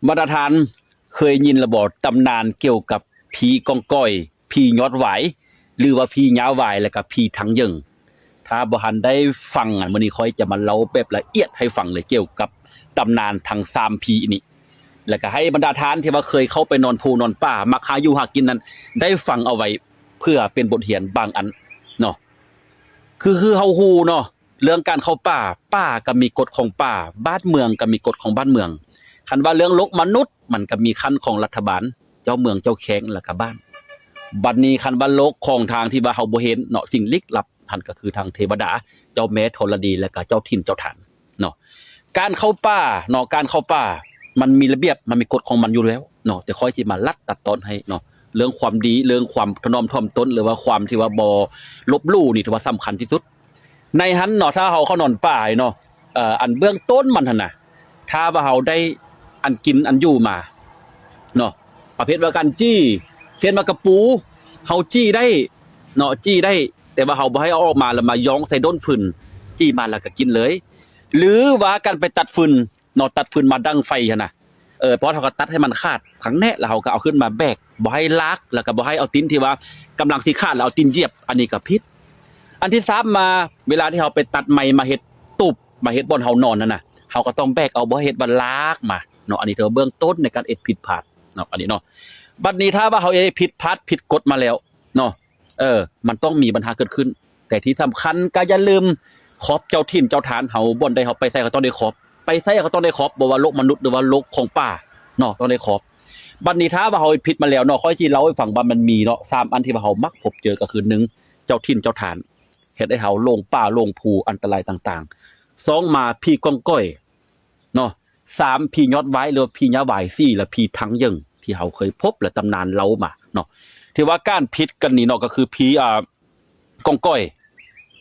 ບັນດາທ່ານເຄີຍຍິນແລ້ວບໍ່ ຕຳນານກ່ຽວກັບຜີກອງກອຍ, ຜີຍອດຫວາຍ ຫຼືວ່າຜີຍາຫວາຍ ແລະກະຜີທັງເຢິງ? ຖ້າບໍ່ທັນໄດ້ຟັງ ມື້ນີ້ຂ້ອຍຈະມາເລົ່າແບບລະອຽດໃຫ້ຟັງເລີຍ ກ່ຽວກັບຕຳນານທັງສາມຜີນີ້ ແລະກະໃຫ້ບັນດາທ່ານທີ່ວ່າເຄີຍເຂົ້າໄປນອນພູນອນປ່າ ມັກຫາຢູ່ຫາກິນນັ້ນ ໄດ້ຟັງເອົາໄວ້ ເພື່ອເປັນບົດຮຽນບາງອັນເນາະ. ຄື ຄືເຮົາຮູ້ເນາະ ເລື່ອງການເຂົ້າປ່າ, ປ່າກໍມີກົດຂອງປ່າ, ບ້ານເມືອງກໍມີກົດຂອງບ້ານເມືອງ. ຄັນວ່າເລື່ອງໂລກມະນຸດ, ມັນກໍມີຂັ້ນຂອງລັດຖະບານ, ເຈົ້າເມືອງເຈົ້າແຂວງ ແລ້ວກໍບ້ານ. ບັດນີ້ຄັນວ່າໂລກຂອງທາງທີ່ວ່າເຮົາບໍ່ເຫັນເນາະ, ສິ່ງລຶກລັບ, ຫັ້ນກໍຄືທາງເທວະດາ, ເຈົ້າແມ່ທໍລະດີ ແລ້ວກໍເຈົ້າຖິ່ນເຈົ້າຖານເນາະ. ການເຂົ້າປ່າເນາະ, ການເຂົ້າປ່າ ມັນມີລະບຽບ, ມັນມີກົດຂອງມັນຢູ່ແລ້ວເນາະ, ແຕ່ຂ້ອຍຊິມາລັດຕັດຕອນໃຫ້ເນາະ, ເລື່ອງຄວາມດີ, ເລື່ອງຄວາມຖະໜອມຖ່ອມຕົນ ຫຼືວ່າຄວາມທີ່ວ່າບໍ່ລົບຫຼູ່ນີ້ ຖືວ່າສຳຄັນທີ່ສຸດ. ໃນຫັ້ນເນາະ ຖ້າເຮົາເຂົ້ານອນປ່າເນາະ, ເອີ ອັນເບື້ອງຕົ້ນມັນຫັ້ນນະ ຖ້າວ່າເຮົາໄດ້ອັນກິນອັນຢູ່ມາເນາະ, ປະເພດວ່າການຈີ່ ເຊັ່ນວ່າກະປູ ເຮົາຈີ່ໄດ້ເນາະ, ຈີ່ໄດ້ ແຕ່ວ່າເຮົາບໍ່ໃຫ້ເອົາອອກມາ ແລ້ວມາຢອງໃສ່ດ້ວນຟືນ, ຈີ່ມາແລ້ວກໍກິນເລີຍ. ຫຼືວ່າການໄປຕັດຟືນເນາະ, ຕັດຟືນມາດັງໄຟຫັ້ນນະ, ເອີ ເພາະເຮົາກໍຕັດໃຫ້ມັນຂາດທັງແນະ ແລ້ວເຮົາກໍເອົາຂຶ້ນມາແບກ, ບໍ່ໃຫ້ລາກ ແລ້ວກໍບໍ່ໃຫ້ເອົາຕີນທີ່ວ່າກຳລັງຊິຂາດ ແລ້ວເອົາຕີນຢຽບ, ອັນນີ້ກໍຜິດ. ອັນທີສາມມາ ເວລາທີ່ເຮົາໄປຕັດໄມ້ມາເຮັດຕູບ, ມາເຮັດບ່ອນເຮົານອນຫັ້ນນະ, ເຮົາກໍຕ້ອງແບກເອົາ, ບໍ່ໃຫ້ເຮັດວ່າລາກມາເນາະ. ອັນນີ້ຖືວ່າເບື້ອງຕົ້ນໃນການເຮັດຜິດພາດເນາະ, ອັນນີ້ເນາະ. ບັດນີ້ຖ້າວ່າເຮົາເຮັດຜິດພາດ ຜິດກົດມາແລ້ວເນາະ, ເອີ ມັນຕ້ອງມີບັນຫາເກີດຂຶ້ນ. ແຕ່ທີ່ສຳຄັນກໍຢ່າລືມຂອບເຈົ້າຖິ່ນເຈົ້າຖານເຮົາ, ບ່ອນໃດເຮົາໄປໃສກໍຕ້ອງໄດ້ຂອບ, ໄປໃສກໍຕ້ອງໄດ້ຂອບ, ບໍ່ວ່າໂລກມະນຸດ ຫຼືວ່າໂລກຂອງປ່າເນາະ, ຕ້ອງໄດ້ຂອບ. ບັດນີ້ຖ້າວ່າເຮົາເຮັດຜິດມາແລ້ວເນາະ, ຂ້ອຍຊິເລົ່າໃຫ້ຟັງວ່າມັນມີເນາະ ສາມອັນທີ່ວ່າເຮົາມັກພົບເຈີ, ກໍຄື ໜຶ່ງ ເຈົ້າຖິ່ນເຈົ້າຖານ ເຮັດໃຫ້ເຮົາຫຼົງປ່າຫຼົງພູ ອັນຕະລາຍຕ່າງໆ. ສອງມາ ຜີກອງກອຍເນາະ. ສາມ ຜີຍອດຫວາຍ ຫຼືວ່າຜີຍາຫວາຍ. ສີ່ລະ ຜີທັງເຢິງ ທີ່ເຮົາເຄີຍພົບ ແລະ ຕຳນານເລົ່າມາເນາະ. ຖືວ່າການຜິດກັນນີ້ເນາະ ກໍຄືຜີ ອ່າ ກອງກອຍ,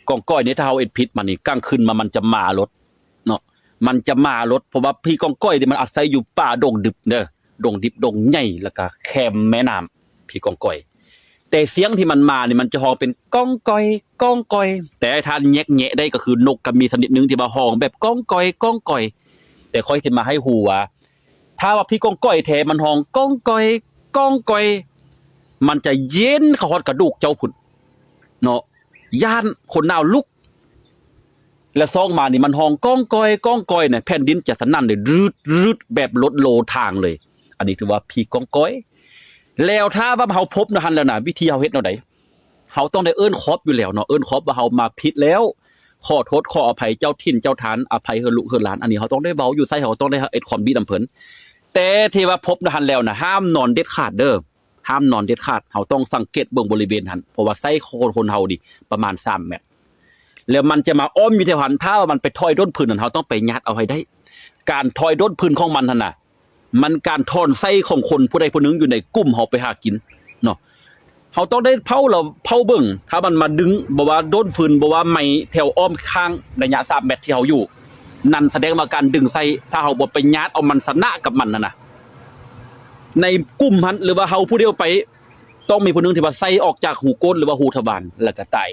ກອງກອຍນີ້ ຖ້າເຮົາເຮັດຜິດມານີ້ ກາງຄືນມາມັນຈະມາໂລດເນາະ, ມັນຈະມາໂລດ. ເພາະວ່າຜີກອງກອຍນີ້ມັນອາໄສຢູ່ປ່າດົງດິບເດີ, ດົງດິບດົງໃຫຍ່ ແລ້ວກະແຄມແມ່ນ້ຳ ຜີກອງກອຍ. ແຕ່ສຽງທີ່ມັນມານີ້ ມັນຈະຮ້ອງເປັນກອງກອຍ ກອງກອຍ. ແຕ່ທ່ານແຍກແຍະໄດ້ ກໍຄືນົກກະມີຊະນິດໜຶ່ງທີ່ວ່າຮ້ອງແບບກອງກອຍ ກອງກອຍ. ແຕ່ຂ້ອຍຊິມາໃຫ້ຮູ້ວ່າ ຖ້າວ່າຜີກອງກອຍແທ້ ມັນຮ້ອງກອງກອຍ ກອງກອຍ, ມັນຈະເຢັນເຂົ້າຮອດກະດູກເຈົ້າພຸ້ນເນາະ, ຢ້ານ ຂົນໜາວລຸກ. ແລະ ສອງມານີ້ ມັນຮ້ອງກອງກອຍ ກອງກອຍນະ, ແຜ່ນດິນຈະສະໜັ່ນເລີຍ ຣືດ ຣືດ ແບບລົດໂລທາງເລີຍ. ອັນນີ້ຖືວ່າຜີກອງກອຍ. ແລ້ວຖ້າວ່າເຮົາພົບນຳຫັ້ນແລ້ວນະ, ວິທີເຮົາເຮັດແນວໃດ? ເຮົາຕ້ອງໄດ້ເອີ້ນຂອບຢູ່ແລ້ວເນາະ, ເອີ້ນຂອບວ່າເຮົາມາຜິດແລ້ວ, ຂໍໂທດຂໍອະໄພເຈົ້າຖິ່ນເຈົ້າຖານ, ອະໄພເຮີລູກເຮີຫຼານ. ອັນນີ້ເຮົາຕ້ອງໄດ້ເວົ້າຢູ່ໃສ ເຮົາຕ້ອງໄດ້ເຮັດຄວາມດີນຳເພິ່ນ. ແຕ່ທີ່ວ່າພົບນຳຫັ້ນແລ້ວນະ, ຫ້າມນອນເດັດຂາດເດີ, ຫ້າມນອນເດັດຂາດ. ເຮົາຕ້ອງສັງເກດເບິ່ງບໍລິເວນຫັ້ນ, ເພາະວ່າໄຊຂອງຄົນເຮົານີ້ປະມານສາມແມັດ ແລ້ວມັນຈະມາອ້ອມຢູ່ແຖວຫັ້ນ. ຖ້າວ່າມັນໄປຖອຍດ້ວນຟືນຫັ້ນ, ເຮົາຕ້ອງໄປຍາດເອົາໃຫ້ໄດ້. ການຖອຍດ້ວນຟືນຂອງມັນຫັ້ນນະ, ມັນການຖອນໄຊຂອງຄົນຜູ້ໃດຜູ້ໜຶ່ງຢູ່ໃນກຸ່ມເຮົາໄປຫາກິນເນາະ. ເຮົາຕ້ອງໄດ້ເຝົ້າລະເຝົ້າເບິ່ງ, ຖ້າມັນມາດຶງ ບໍ່ວ່າດ້ວນຟືນ ບໍ່ວ່າໄມ້ແຖວອ້ອມຂ້າງໄລຍະສາມແມັດທີ່ເຮົາຢູ່, ນັ້ນສະແດງວ່າການດຶງໃສ່, ຖ້າເຮົາບໍ່ໄປຍາດເອົາມັນຊະນະກັບມັນຫັ້ນນະ, ໃນກຸ່ມຫັ້ນ ຫຼືວ່າເຮົາຜູ້ດຽວໄປ, ຕ້ອງມີຜູ້ໜຶ່ງທີ່ວ່າໃສ່ອອກຈາກຮູກົ້ນ ຫຼືວ່າຮູທະວານ ແລ້ວກໍຕາຍ.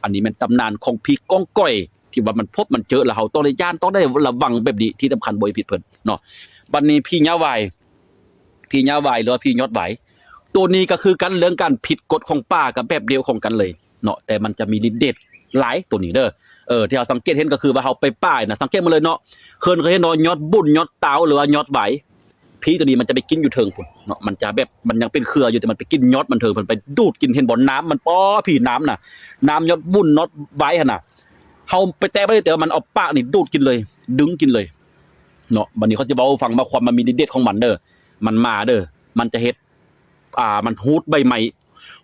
ອັນນີ້ແມ່ນຕຳນານຂອງຜີກອງກອຍ ທີ່ວ່າມັນພົບມັນເຈີ ແລ້ວເຮົາຕ້ອງໄດ້ຢ້ານ ຕ້ອງໄດ້ລະວັງແບບນີ້ ທີ່ສຳຄັນບໍ່ໃຫ້ຜິດເພິ່ນເນາະ. ບັດນີ້ຜີຍາຫວາຍ, ຜີຍາຫວາຍ ຫຼືວ່າຜີຍອດຫວາຍ, ໂຕນີ້ກໍຄືກັນ ເລື່ອງການຜິດກົດຂອງປ່າກໍແບບດຽວຂອງກັນເລີຍເນາະ, ແຕ່ມັນຈະມີລິດເດດຫຼາຍໂຕນີ້ເດີ. ເອີ ທີ່ເຮົາສັງເກດເຫັນກໍຄືວ່າເຮົາໄປປ່ານະ, ສັງເກດມາເລີຍເນາະ, ເຄີຍເຫັນເນາະ ຍອດບຸນ ຍອດຕາວ ຫຼືວ່າຍອດຫວາຍ. ຜີໂຕນີ້ມັນຈະໄປກິນຢູ່ເທິງພຸ້ນເນາະ, ມັນຈະແບບ ມັນຍັງເປັນເຄືອຢູ່ ແຕ່ມັນໄປກິນຍອດມັນເທິງ, ມັນໄປດູດກິນ. ເຫັນບໍ່ ນ້ຳມັນ ປໍ ຜີນ້ຳນະ, ນ້ຳຍອດບຸນ ຍອດຫວາຍຫັ້ນນະ, ເຮົາໄປແຕະບໍ່ໄດ້ ແຕ່ວ່າມັນເອົາປາກນີ້ດູດກິນເລີຍ, ດຶງກິນເລີຍເນາະ. ບັດນີ້ຂ້ອຍຈະເວົ້າໃຫ້ຟັງວ່າຄວາມມັນມີລິດເດດຂອງມັນເດີ, ມັນມາເດີ, ມັນຈະເຮັດ ອ່າ ມັນຮູດໃບໄມ້,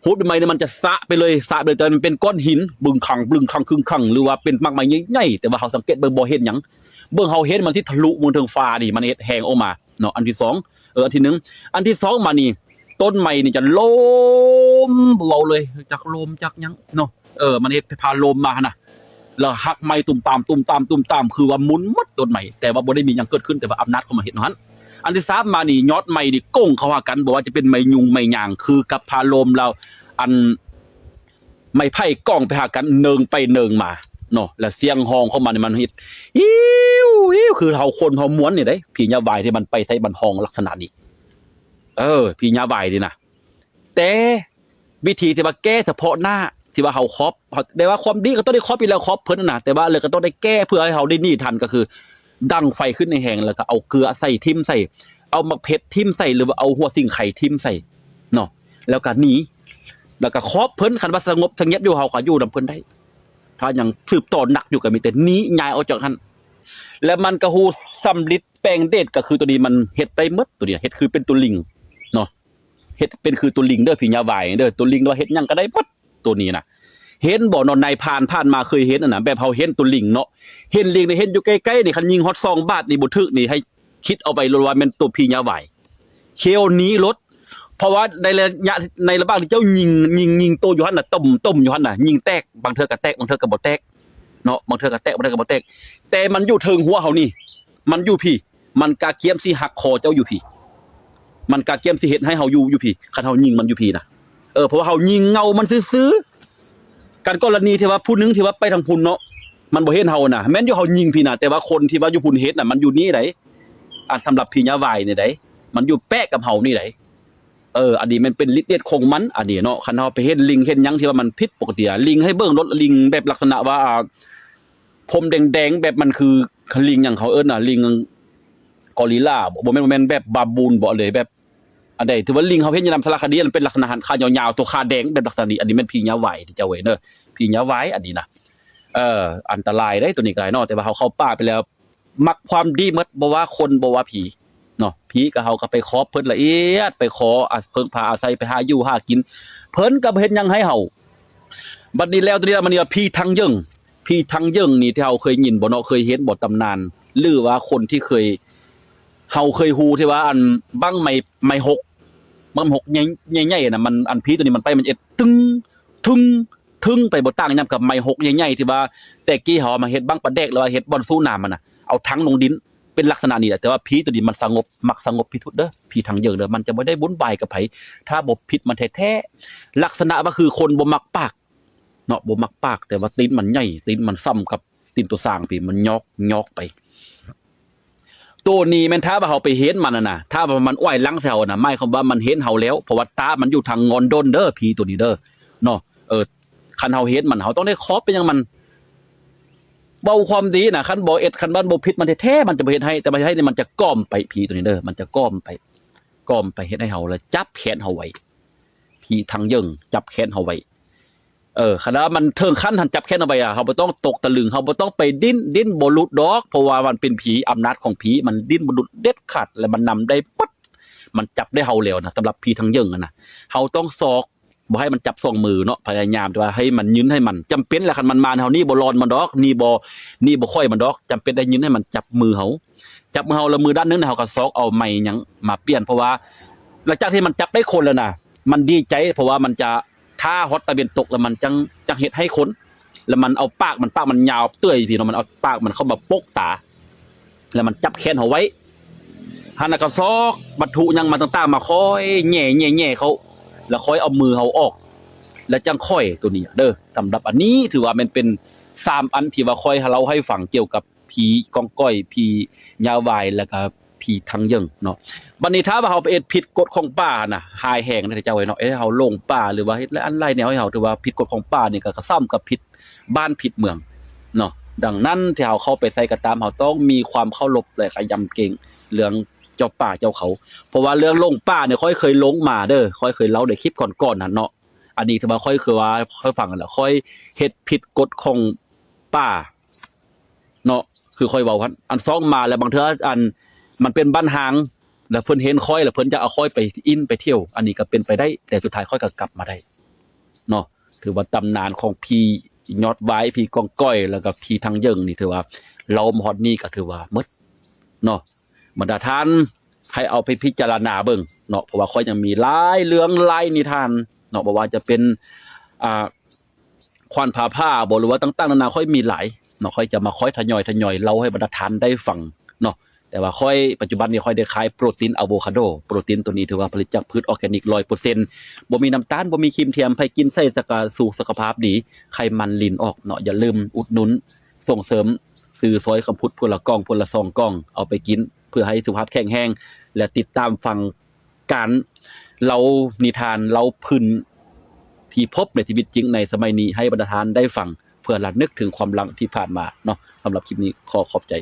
ຮູດໃບໄມ້ນີ້ມັນຈະສະໄປເລີຍ, ສະໄປເລີຍ, ແຕ່ມັນເປັນກ້ອນຫີນບຶງຄັງ ບຶງຄັງ ຄຶງຄັງ ຫຼືວ່າເປັນໝາກໄມ້ໃຫຍ່ໆ, ແຕ່ວ່າເຮົາສັງເກດເບິ່ງບໍ່ເຫັນຫຍັງ. ເບິ່ງເຮົາເຫັນມັນທີ່ທະລຸເບິ່ງເທິງຟ້ານີ້, ມັນເຮັດແຮງອອກມາ ເນາະ. ອັນທີສອງ ເອີ ອັນທີໜຶ່ງ ອັນທີສອງມານີ້ ຕົ້ນໄມ້ນີ້ຈະລົ້ມ ບໍ່ເວົ້າເລີຍ, ຈັກລົມຈັກຫຍັງເນາະ, ເອີ ມັນເຮັດພາລົມມາຫັ້ນນະ, ແລ້ວຫັກໄມ້ຕຸມຕາມ ຕຸມຕາມ ຕຸມຕາມ, ຄືວ່າໝຸນໝົດຕົ້ນໄມ້, ແຕ່ວ່າບໍ່ໄດ້ມີຫຍັງເກີດຂຶ້ນ, ແຕ່ວ່າອຳນາດຂອງມັນເຮັດເນາະຫັ້ນ. ອັນທີສາມມານີ້ ຍອດໄມ້ນີ້ໂກ່ງເຂົ້າຫາກັນ, ບໍ່ວ່າຈະເປັນໄມ້ຍຸງໄມ້ຍາງ, ຄືກັບພາລົມ ແລ້ວອັນ ໄມ້ໄຜ່ກ້ອງໄປຫາກັນ, ເນີ່ງໄປເນີ່ງມາ ເນາະ ແລ້ວສຽງຮ້ອງຂອງມັນນີ້ມັນເຮັດ ອິ້ວ ອິ້ວ ຄືເຮົາ ຄົນເຮົາມ່ວນນີ້ເດ້ ຜີຍາວາຍທີ່ມັນໄປໃສ່ມັນຮ້ອງລັກສະນະນີ້ ເອີ ຜີຍາວາຍນີ້ນະ. ແຕ່ວິທີທີ່ວ່າແກ້ສະເພາະໜ້າ ທີ່ວ່າເຮົາຄອບ ເຮົາ ແຕ່ວ່າຄວາມດີກໍຕ້ອງໄດ້ຄອບຢູ່ແລ້ວ ຄອບເພິ່ນນະ ແຕ່ວ່າເລີຍກໍຕ້ອງໄດ້ແກ້ເພື່ອໃຫ້ເຮົາໄດ້ໜີທັນ ກໍຄືດັງໄຟຂຶ້ນໃຫ້ແຮງ ແລ້ວກໍເອົາເກືອໃສ່ ຖິ້ມໃສ່ ເອົາໝາກເຜັດຖິ້ມໃສ່ ຫຼືວ່າເອົາຫົວສິງໄຄຖິ້ມໃສ່ເນາະ ແລ້ວກໍໜີ ແລ້ວກໍຄອບເພິ່ນ. ຄັນວ່າສະຫງົບສະຫງຽບຢູ່ ເຮົາກໍຢູ່ນຳເພິ່ນໄດ້. ຖ້າຍັງສືບຕໍ່ໜັກຢູ່ ກໍມີແຕ່ໜີ ຍ້າຍອອກຈາກຫັ້ນ. ແລ້ວມັນກໍຮູ້ສຳລິດແປງເດດ ກໍຄືໂຕນີ້ມັນເຮັດໄດ້ໝົດ ໂຕນີ້ເຮັດຄືເປັນໂຕລິງເນາະ ເຮັດເປັນຄືໂຕລິງເດີ ຜີຍາວາຍເດີ ໂຕລິງວ່າເຮັດຫຍັງກໍໄດ້ໝົດ ໂຕນີ້ນະ. ເຫັນບໍ່ເນາະ ນາຍພານຜ່ານມາເຄີຍເຫັນຫັ້ນນະ ແບບເຮົາເຫັນໂຕລິງເນາະ ເຫັນລິງນີ້ ເຫັນຢູ່ໃກ້ໆນີ້ ຄັນຍິງຮອດສອງບາດນີ້ບໍ່ຖືກນີ້ ໃຫ້ຄິດເອົາໄວ້ໂລດວ່າແມ່ນໂຕຜີຍາວາຍ ເຂົາໜີໂລດ. ເພາະວ່າໃນໄລຍະ ໃນລະຫວ່າງທີ່ເຈົ້າຍິງ ຍິງ ຍິງໂຕຢູ່ຫັ້ນນະ ຕົມ ຕົມຢູ່ຫັ້ນນະ ຍິງແຕກ ບາງເທື່ອກໍແຕກ ບາງເທື່ອກໍບໍ່ແຕກເນາະ ບາງເທື່ອກໍແຕກ ບາງເທື່ອກໍບໍ່ແຕກ ແຕ່ມັນຢູ່ເທິງຫົວເຮົານີ້ ມັນຢູ່ພີ້ ມັນກະກຽມຊິຫັກຄໍເຈົ້າຢູ່ພີ້ ມັນກະກຽມຊິເຮັດໃຫ້ເຮົາຢູ່ ຢູ່ພີ້ ຄັນເຮົາຍິງມັນຢູ່ພີ້ນະ. ເອີ ເພາະວ່າເຮົາຍິງເງົາມັນຊື່ໆ ກັນກໍລະນີທີ່ວ່າຜູ້ໜຶ່ງທີ່ວ່າໄປທາງພຸ້ນເນາະ ມັນບໍ່ເຫັນເຮົານະ ແມ່ນຢູ່ເຮົາຍິງພີ້ນະ ແຕ່ວ່າຄົນທີ່ວ່າຢູ່ພຸ້ນເຫັນນະ ມັນຢູ່ນີ້ໃດ໋ ອັນສຳລັບຜີຍາວາຍນີ້ໃດ໋ ມັນຢູ່ແປະກັບເຮົານີ້ໃດ໋. ເອີ ອັນນີ້ມັນເປັນລິດເດດຂອງມັນ ອັນນີ້ເນາະ ຄັນເຮົາໄປເຫັນລິງເຫັນຫຍັງທີ່ວ່າມັນຜິດປົກກະຕິ ລິງໃຫ້ເບິ່ງໂລດ ລິງແບບລັກສະນະວ່າ ອ່າ ຜົມແດງໆ ແບບມັນຄື ລິງຫຍັງເຂົາເອີ້ນນະ ລິງກອຣິລລາບໍ ບໍ່ແມ່ນ ບໍ່ແມ່ນແບບບາບູນບໍ ຫຼືແບບອັນໃດ ຖືວ່າລິງເຮົາເຫັນຢູ່ນຳສາລະຄະດີ ມັນເປັນລັກສະນະຫັ້ນ ຂາຍາວໆ ຕົວຂາແດງ ແບບລັກສະນະນີ້ ອັນນີ້ແມ່ນຜີຍາວາຍເດີ ເຈົ້າເອີຍເດີ ຜີຍາວາຍອັນນີ້ນະ. ເອີ ອັນຕະລາຍເດ້ ໂຕນີ້ກໍໄດ້ເນາະ ແຕ່ວ່າເຮົາເຂົ້າປ່າໄປແລ້ວ ມັກຄວາມດີໝົດ ບໍ່ວ່າຄົນ ບໍ່ວ່າຜີເນາະ ຜີກໍເຮົາກໍໄປຄອບເພິ່ນລະອຽດ ໄປຂໍອາ ເພິ່ງພາອາໄສ ໄປຫາຢູ່ຫາກິນ ເພິ່ນກໍບໍ່ເຮັດຫຍັງໃຫ້ເຮົາ. ບັດນີ້ແລ້ວ ໂຕນີ້ລະ ມັນນີ້ວ່າຜີທັງເຢິງ ຜີທັງເຢິງນີ້ ທີ່ເຮົາເຄີຍຍິນບໍ່ເນາະ ເຄີຍເຫັນບໍ່ຕຳນານ ຫຼືວ່າຄົນທີ່ເຄີຍ ເຮົາເຄີຍຮູ້ທີ່ວ່າ ອັນບັ້ງໄມ້ ໄມ້ຫົກ ບັ້ງຫົກໃຫຍ່ ໃຫຍ່ໆນະ ມັນ ອັນຜີໂຕນີ້ມັນໄປ ມັນເຮັດ ຕຶງ ທຶງ ທຶງ ໄປບໍ່ຕ່າງຫຍັງກັບໄມ້ຫົກໃຫຍ່ໆ ທີ່ວ່າແຕ່ກີ້ເຮົາເອົາມາເຮັດບັ້ງປາແດກ ຫຼືວ່າເຮັດບ່ອນສູບນ້ຳຫັ້ນນະ ເອົາຖັງລົງດິນ ເປັນລັກສະນະນີ້ແຫຼະ. ແຕ່ວ່າຜີໂຕນີ້ມັນສະຫງົບ ມັກສະຫງົບທີ່ສຸດເດີ ຜີທັງເຢິງເດີ ມັນຈະບໍ່ໄດ້ວຸ່ນວາຍກັບໃຜ ຖ້າບໍ່ຜິດມັນແທ້ໆ. ລັກສະນະວ່າຄືຄົນບໍ່ມັກປາກເນາະ ບໍ່ມັກປາກ ແຕ່ວ່າຕີນມັນໃຫຍ່ ຕີນມັນສ່ຳກັບ ຕີນໂຕຊ້າງພີ້ ມັນຍອກ ຍອກໄປ. ໂຕນີ້ແມ່ນຖ້າວ່າເຮົາໄປເຫັນມັນຫັ້ນນະ ຖ້າວ່າມັນອວາຍຫຼັງໃສ່ເຮົານະ ໝາຍຄວາມວ່າມັນເຫັນເຮົາແລ້ວ ເພາະວ່າຕາມັນຢູ່ທາງງອນດົນເດີ ຜີໂຕນີ້ເດີເນາະ. ເອີ ຄັນເຮົາເຫັນມັນ ເຮົາຕ້ອງໄດ້ຂອບໄປຫຍັງມັນ ເວົ້າຄວາມດີນະ ຄັນບໍ່ເຮັດ ຄັນມັນບໍ່ຜິດມັນແທ້ໆ ມັນຈະບໍ່ເຮັດໃຫ້ ແຕ່ມັນເຮັດໃຫ້ນີ້ ມັນຈະກ້ອມໄປ ຜີໂຕນີ້ເດີ ມັນຈະກ້ອມໄປ ກ້ອມໄປເຮັດໃຫ້ເຮົາ ແລ້ວຈັບແຂນເຮົາໄວ້ ຜີທັງເຢິງຈັບແຂນເຮົາໄວ້. ເອີ ຄັນວ່າມັນເຖິງຂັ້ນຫັ້ນ ຈັບແຂນເຮົາໄວ້ອະ ເຮົາບໍ່ຕ້ອງຕົກຕະລຶງ ເຮົາບໍ່ຕ້ອງໄປດີ້ນ ດີ້ນບໍ່ຫຼຸດດອກ ເພາະວ່າມັນເປັນຜີ ອຳນາດຂອງຜີ ມັນດີ້ນບໍ່ຫຼຸດເດັດຂາດ ແລະ ມັນນຳໄດ້ໝົດ ມັນຈັບໄດ້ເຮົາແລ້ວນະ. ສຳລັບຜີທັງເຢິງຫັ້ນນະ ເຮົາຕ້ອງຊອກ ບໍ່ໃຫ້ມັນຈັບສອງມືເນາະ ພະຍາຍາມທີ່ວ່າໃຫ້ມັນຍຶນໃຫ້ມັນ ຈຳເປັນແຫຼະ ຄັນມັນມາ ເຮົາໜີບໍ່ລອນມັນດອກ ໜີບໍ່ ໜີບໍ່ຂ້ອຍມັນດອກ ຈຳເປັນໄດ້ຍຶນໃຫ້ມັນຈັບມືເຮົາ ຈັບມືເຮົາ ແລ້ວມືດ້ານໜຶ່ງນະ ເຮົາກໍຊອກເອົາໄມ້ຫຍັງມາປ່ຽນ ເພາະວ່າຫຼັງຈາກທີ່ມັນຈັບໄດ້ຄົນແລ້ວນະ ມັນດີໃຈ ເພາະວ່າມັນຈະ ຖ້າຮອດຕາເວັນຕົກແລ້ວມັນຈັ່ງ ຈັ່ງເຮັດໃຫ້ຄົນ ແລ້ວມັນເອົາປາກມັນ ປາກມັນຍາວເຕີຍພີ້ເນາະ ມັນເອົາປາກມັນເຂົ້າມາປົກຕາ ແລ້ວມັນຈັບແຂນເຮົາໄວ້ ຫັ້ນນະ ກໍຊອກວັດຖຸຫຍັງມາຕ່າງໆ ມາຄ່ອຍແຫຍ່ໆໆເຂົ້າ ແລ້ວຄ່ອຍເອົາມືເຮົາອອກ ແລ້ວຈັ່ງຄ່ອຍ ໂຕນີ້ເດີ. ສຳລັບອັນນີ້ຖືວ່າແມ່ນເປັນສາມອັນທີ່ວ່າຂ້ອຍເລົ່າໃຫ້ຟັງກ່ຽວກັບ ຜີກອງກອຍ ຜີຍາວາຍ ແລ້ວກະຜີທັງເຢິງເນາະ. ບັດນີ້ຖ້າວ່າເຮົາໄປເຮັດຜິດກົດຂອງປ່ານະ ຮ້າຍແຮງເດ້ເຈົ້າເອີຍເນາະ. ເຮັດໃຫ້ເຮົາຫຼົງປ່າ ຫຼືວ່າເຮັດຫຼາຍອັນຫຼາຍແນວໃຫ້ເຮົາ ຖືວ່າຜິດກົດຂອງປ່ານີ້ ກໍ ກໍສ່ຳກັບຜິດບ້ານຜິດເມືອງເນາະ. ດັ່ງນັ້ນ ທີ່ເຮົາເຂົ້າໄປໃສກໍຕາມ ເຮົາຕ້ອງມີຄວາມເຄົາລົບ ແລະ ກະຢຳເກງເລື່ອງເຈົ້າປ່າເຈົ້າເຂົາ. ເພາະວ່າເລື່ອງຫຼົງປ່ານີ້ ຂ້ອຍເຄີຍລົງມາເດີ ຂ້ອຍເຄີຍເລົ່າໃນຄລິບກ່ອນໆຫັ້ນເນາະ. ອັນນີ້ຖືວ່າຂ້ອຍເຄີຍວ່າ ຂ້ອຍຟັງຫັ້ນລະ ຂ້ອຍເຮັດຜິດກົດຂອງປ່າ ເນາະ ຄືຂ້ອຍເວົ້າຫັ້ນ ອັນຊອກມາແລ້ວ ບາງເທື່ອອັນມັນເປັນບ້ານຮ້າງ ແລ້ວເພິ່ນເຫັນຂ້ອຍ ແລ້ວເພິ່ນຢາກເອົາຂ້ອຍໄປອິ້ນໄປທ່ຽວ ອັນນີ້ກໍເປັນໄປໄດ້ ແຕ່ສຸດທ້າຍຂ້ອຍກໍກັບມາໄດ້ເນາະ. ຖືວ່າຕຳນານຂອງຜີຍອດວາຍ ຜີກອງກອຍ ແລ້ວກໍຜີທັງເຢິງນີ້ ຖືວ່າເລົ່າມາຮອດນີ້ກໍຖືວ່າໝົດເນາະ. ບັນດາທ່ານໃຫ້ເອົາໄປພິຈາລະນາເບິ່ງເນາະ ເພາະວ່າຂ້ອຍຍັງມີຫຼາຍເລື່ອງຫຼາຍນິທານເນາະ ບໍ່ວ່າຈະເປັນ ອ່າ ຂວັນຜາຜ່າບໍ ຫຼືວ່າຕ່າງໆນານາ ຂ້ອຍມີຫຼາຍເນາະ. ຂ້ອຍຈະມາຄ່ອຍທະຍອຍ ທະຍອຍເລົ່າໃຫ້ບັນດາທ່ານໄດ້ຟັງເນາະ. ແ ຕ່ວ່າຂ້ອຍ ປັດຈຸບັນນີ້ຂ້ອຍໄດ້ຂາຍໂປຣຕີນອາໂວຄາໂດ. ໂປຣຕີນໂຕນີ້ຖືວ່າຜະລິດຈາກພືດອອກແກນິກຮ້ອຍເປີເຊັນ ບໍ່ມີນ້ຳຕານ ບໍ່ມີຄຣີມທຽມ ໃຜກິນໃສ່ສະກະ ສຸຂະພາບດີ ໄຂມັນລີນອອກເນາະ. ຢ່າລືມອຸດໜູນ ສົ່ງເສີມ ຊື້ຊອຍຄຳພຸດ ຜູ້ລະກ່ອງ ຜູ້ລະສອງກ່ອງ ເອົາໄປກິນ ເພື່ອໃຫ້ສຸຂະພາບແຂງແຮງ ແລະ ຕິດຕາມຟັງ ການເລົ່ານິທານ ເລົ່າພື້ນທີ່ພົບໃນຊີວິດຈິງໃນສະໄໝນີ້ ໃຫ້ບັນດາທ່ານໄດ້ຟັງ ເພື່ອລະນຶກເຖິງຄວາມຫຼັງທີ່ຜ່ານມາເນາະ. ສຳລັບຄລິບນີ້ຂໍຂອບໃຈ.